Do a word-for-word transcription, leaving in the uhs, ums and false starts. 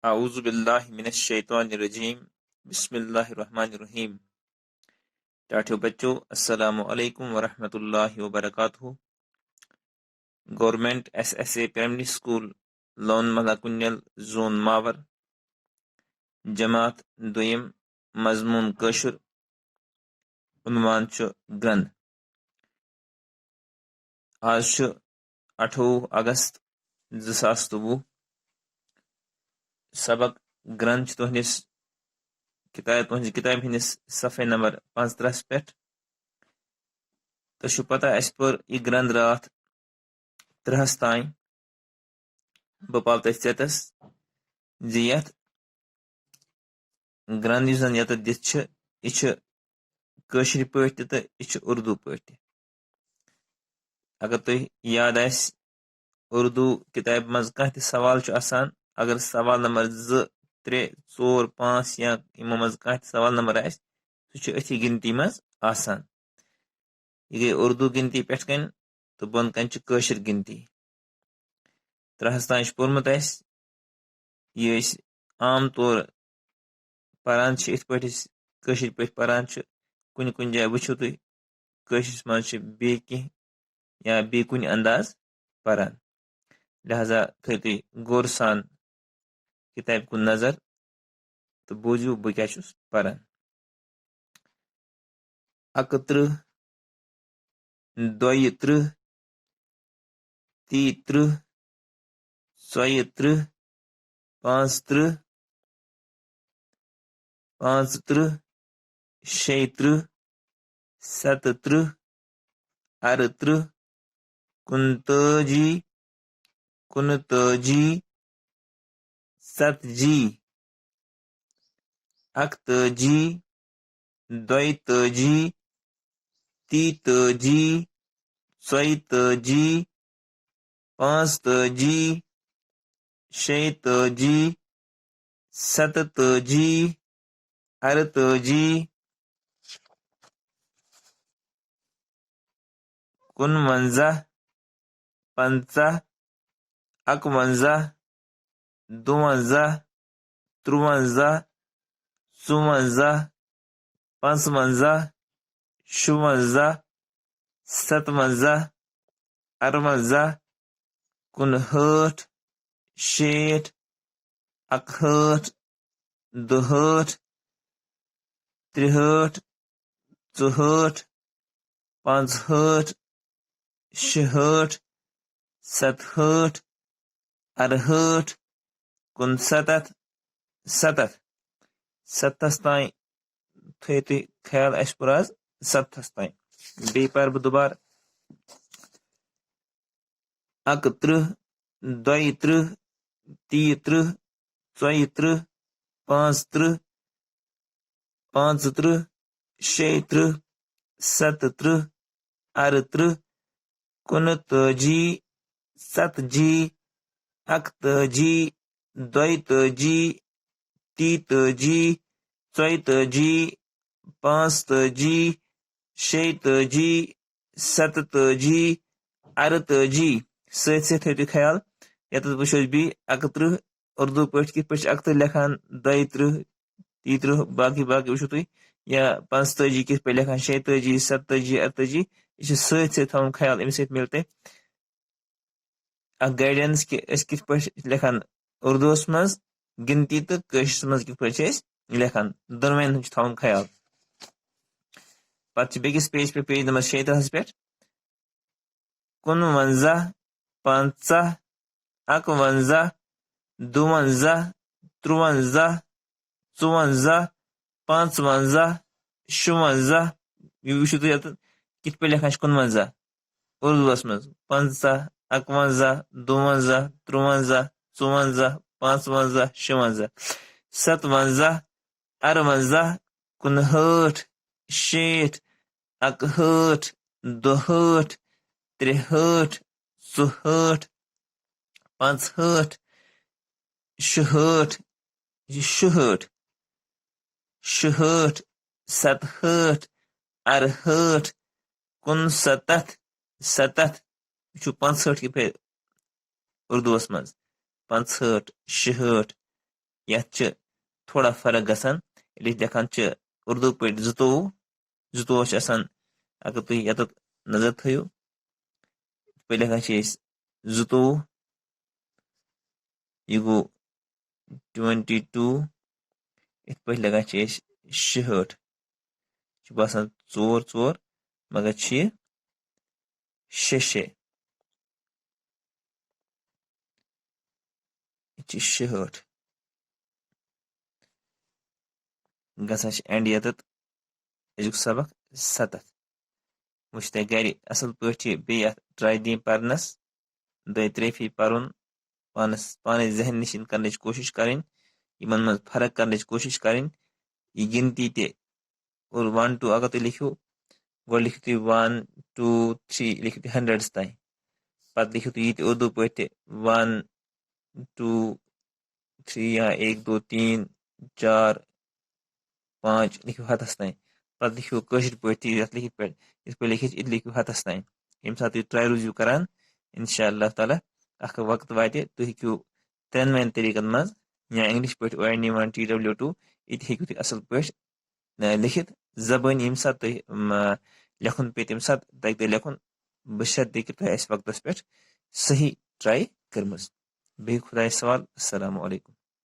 اعوذ باللہ من الشیطان الرجیم۔ بسم اللہ الرحمن الرحیم۔ ٹاٹھیو بچو، السلام علیکم ورحمۃ اللہ وبرکاتہ۔ Government S S A primary school, Lone محلہ کنیل، زون ماور، جماعت دویم، مضمون کٲشُر، عنوان چھُ گرٛنٛد۔ آز چھُ اَٹھووُہ اگست زٕ ساس تہٕ وُہ۔ سبق گرٛنٛد چھُ تُہنٛدِس کِتابہِ، تُہنٛزِ کِتابہِ ہٕنٛدِس صفحے نمبر پانٛژترٕٛہس پٮ۪ٹھ۔ تۄہہِ چھُو پتہ، اَسہِ پوٚر یہِ گرٛنٛد راتھ ترٛہَس تام۔ بہٕ پاوٕ تۄہہِ ژیٚتَس زِ یَتھ گرٛنٛد یُس زَن یَتَتھ دِتھ چھِ، یہِ چھِ کٲشِرۍ پٲٹھۍ تہِ تہٕ یہِ چھِ اُردو پٲٹھۍ تہِ۔ اگر تۄہہِ یاد آسہِ، اُردو کِتابہِ منٛز کانٛہہ تہِ سوال چھُ آسان، اگر سوال نمبر زٕ، ترٛےٚ، ژور، پانٛژھ یا یِمو منٛز کانٛہہ تہِ سوال نمبر آسہِ، سُہ چھُ أتھی گِنتی منٛز آسان۔ یہِ گٔے اُردو گِنتی پٮ۪ٹھ کَنۍ تہٕ بۄن کَنۍ چھِ کٲشِر گِنتی۔ ترٛہَس تام چھُ پوٚرمُت اَسہِ۔ یہِ أسۍ عام طور پَران چھِ، یِتھ پٲٹھۍ أسۍ کٲشِر پٲٹھۍ پَران چھِ، کُنہِ کُنہِ جایہِ وٕچھِو تُہۍ، کٲشرِس منٛز چھِ بیٚیہِ کینٛہہ یا بیٚیہِ کُنہِ انداز پَران۔ لہذا تھٲیِو تُہۍ غور سان کِتابہِ کُن نظر تہٕ بوٗزِو بہٕ کیٛاہ چھُس پَران۔ اَکہٕ ترٕٛہ، دۄیہِ ترٕٛہ، تیٚیہِ ترٕٛہ، ژۄیہِ ترٕٛہ، پانٛژھ ترٕٛہ، پانٛژھ ترٕٛہ، شیٚیہِ ترٕٛہ، سَتہٕ ترٕٛہ، اَرٕ ترٕٛہ، کُنتٲجی، کُنتٲجی، ژتجی، اَکتٲجی، دۄیتٲجی، تیتٲجی، ژۄیتٲجی، پانٛژتٲجی، شیٚیتٲجی، ستتٲجی، ارتٲجی، کُنونزہ، پنژاہ، اکونزہ، دُونزہ، ترُونزہ، ژُونزہ، پانٛژونزہ، شُونزہ، ستونزہ، ارونزہ، کُنہٲٹھ، شیٹھ، اکہٲٹھ، دُہٲٹھ، ترٛہٲٹھ، ژُہٲٹھ، پانٛژہٲٹھ، شُہٲٹھ، ستہٲٹھ، ارہٲٹھ، کُنستتھ، ستتھ۔ ستتھس تام تھٲیِو تُہۍ خیال، اَسہِ پوٚر آز ستتھس تام۔ بیٚیہِ پَرٕ بہٕ دُبارٕ۔ اَکہٕ ترٕٛہ، دۄیہِ ترٕٛہ، تیٚیہِ ترٕٛہ، ژۄیہِ ترٕٛہ، پانٛژھ ترٕٛہ، پانٛژھ ترٕٛہ، شیٚیہِ ترٕٛہ، ستہٕ ترٕٛہ، ارٕ ترٕٛہ، کُنتٲجی، ژتجی، اکتٲجی، دۄیتٲجی، تیتٲجی، ژۄیتٲجی، پانٛژتٲجی، شیٚیتٲجی، ستتٲجی، ارتٲجی۔ سۭتۍ سۭتۍ تھٲیِو تُہۍ خیال، ییٚتٮ۪تھ وٕچھو أسۍ بیٚیہِ اَکہٕ ترٕٛہ اُردو پٲٹھۍ کِتھ پٲٹھۍ چھِ اَکہٕ ترٕٛہ لیکھان، دۄیہِ ترٕٛہ، تیٚیہِ ترٕٛہ، باقٕے باقٕے وٕچھِو تُہۍ، یا پانٛژتٲجی کِتھ پٲٹھۍ لیکھان، شیٚیتٲجی، ستتٲجی، ارتٲجی۔ یہِ چھُ سۭتۍ سۭتۍ تھاوُن خیال، اَمہِ سۭتۍ مِلہِ تۄہہِ اَکھ گایڈنس کہِ أسۍ کِتھ پٲٹھۍ چھِ لیکھان اُردوَس منٛز گِنتی تہٕ کٲشرِس منٛز کِتھ پٲٹھۍ چھِ أسۍ لیکھان، دۄنوَے ہُنٛد چھُ تھاوُن خیال۔ پَتہٕ چھِ بیٚکِس پیج پٮ۪ٹھ، پیج نمبر شیٚیہِ ترٕٛہَس پٮ۪ٹھ، کُنوَنزاہ، پنٛژاہ، اَکوَنزاہ، دُوَنزاہ، ترُوَنزاہ، ژُوَنزاہ، پانٛژوَنزاہ، شُوَنزاہ۔ یہِ وٕچھِو تُہۍ یَتَتھ کِتھ پٲٹھۍ لیکھان چھِ کُنوَنزاہ اُردوَس منٛز۔ پنٛژاہ، اَکوَنزاہ، دُوَنزاہ، ترُوَنزاہ، ژُوَنزاہ، پانٛژوَنزاہ، شُوَنزاہ، سَتوَنزاہ، اَروَنزاہ، کُنہٲٹھ، شیٹھ، اَکہٲٹھ، دُہٲٹھ، ترٛہٲٹھ، ژُہٲٹھ، پانٛژہٲٹھ، شُہٲٹھ، شُہٲٹھ، شُہٲٹھ، ستہٲٹھ، اَرہٲٹھ، کُنسَتتھ، سَتتھ۔ یہِ چھُ پانٛژہٲٹھ کِتھ پٲٹھۍ اُردوَس منٛز؟ پانٛژہٲٹھ، شُہٲٹھ، یَتھ چھِ تھوڑا فرق گژھان۔ ییٚلہِ أسۍ لیکھان چھِ اردو پٲٹھۍ زٕتووُہ، زٕتووُہ چھِ آسان، اگر تُہۍ یَتَتھ نظر تھٲیِو، یِتھ پٲٹھۍ لیکھان چھِ أسۍ زٕتووُہ، یہِ گوٚو ٹُوَنٹی ٹوٗ، یِتھ پٲٹھۍ لیکھان چھِ أسۍ شُہٲٹھ۔ چھُ باسان ژور ژور، مگر چھِ یہِ شےٚ شےٚ۔ یہِ چھِ شُہٲٹھ۔ گژھان چھِ اینڈ یَتَتھ أزیُک سبق سَتَتھ۔ وٕچھ تۄہہِ گرِ اَصٕل پٲٹھۍ یہِ بیٚیہِ اَتھ ٹراے دِنۍ پَرنَس، دۄیہِ ترٛیٚیہِ پھِرِ پَرُن، پانَس پانَے ذہن نِشِن کَرنٕچ کوٗشِش کَرٕنۍ، یِمَن منٛز فرق کَرنٕچ کوٗشِش کَرٕنۍ۔ یہِ گِنتی تہِ اور وَن ٹوٗ اگر تُہۍ لیکھِو، گۄڈٕ لیکھِو تُہۍ وَن ٹوٗ تھرٛی، لیکھِو تُہۍ ہنڈرڈَس تام۔ پَتہٕ لیکھِو تُہۍ یہِ تہِ اردوٗ پٲٹھۍ تہِ وَن ٹوٗ تھرٛی یا ایک دو تین چار پانچ، لیکھِو ہَتَس تام۔ پَتہٕ لیکھِو کٲشِر پٲٹھۍ تہِ یَتھ لیکھِتھ پٮ۪ٹھ، یِتھ پٲٹھۍ لیکھِتھ یہِ تہِ لیکھِو ہَتَس تام۔ ییٚمہِ ساتہٕ تُہۍ ٹراے روٗزِو کَران، اِنشاء اللہ تعالیٰ اَکھ وقت واتہِ تُہۍ ہیٚکِو ترٛٮ۪نوَے طریٖقَن منٛز یا اِنگلِش پٲٹھۍ او این ای وَن ٹی ڈبلیو ٹوٗ، یہِ تہِ ہیٚکِو تُہۍ اَصٕل پٲٹھۍ، اَ، لیکھِتھ۔ زبٲنۍ ییٚمہِ ساتہٕ تۄہہِ، م، لیکھُن پیٚیہِ، تَمہِ ساتہٕ تَگہِ تۄہہِ لیکھُن، بشرطیکہِ تۄہہِ آسہِ وقتَس پٮ۪ٹھ صحیح ٹراے کٔرمٕژ۔ بیٚیہِ خۄدایَس حوالہٕ۔ السلام علیکم۔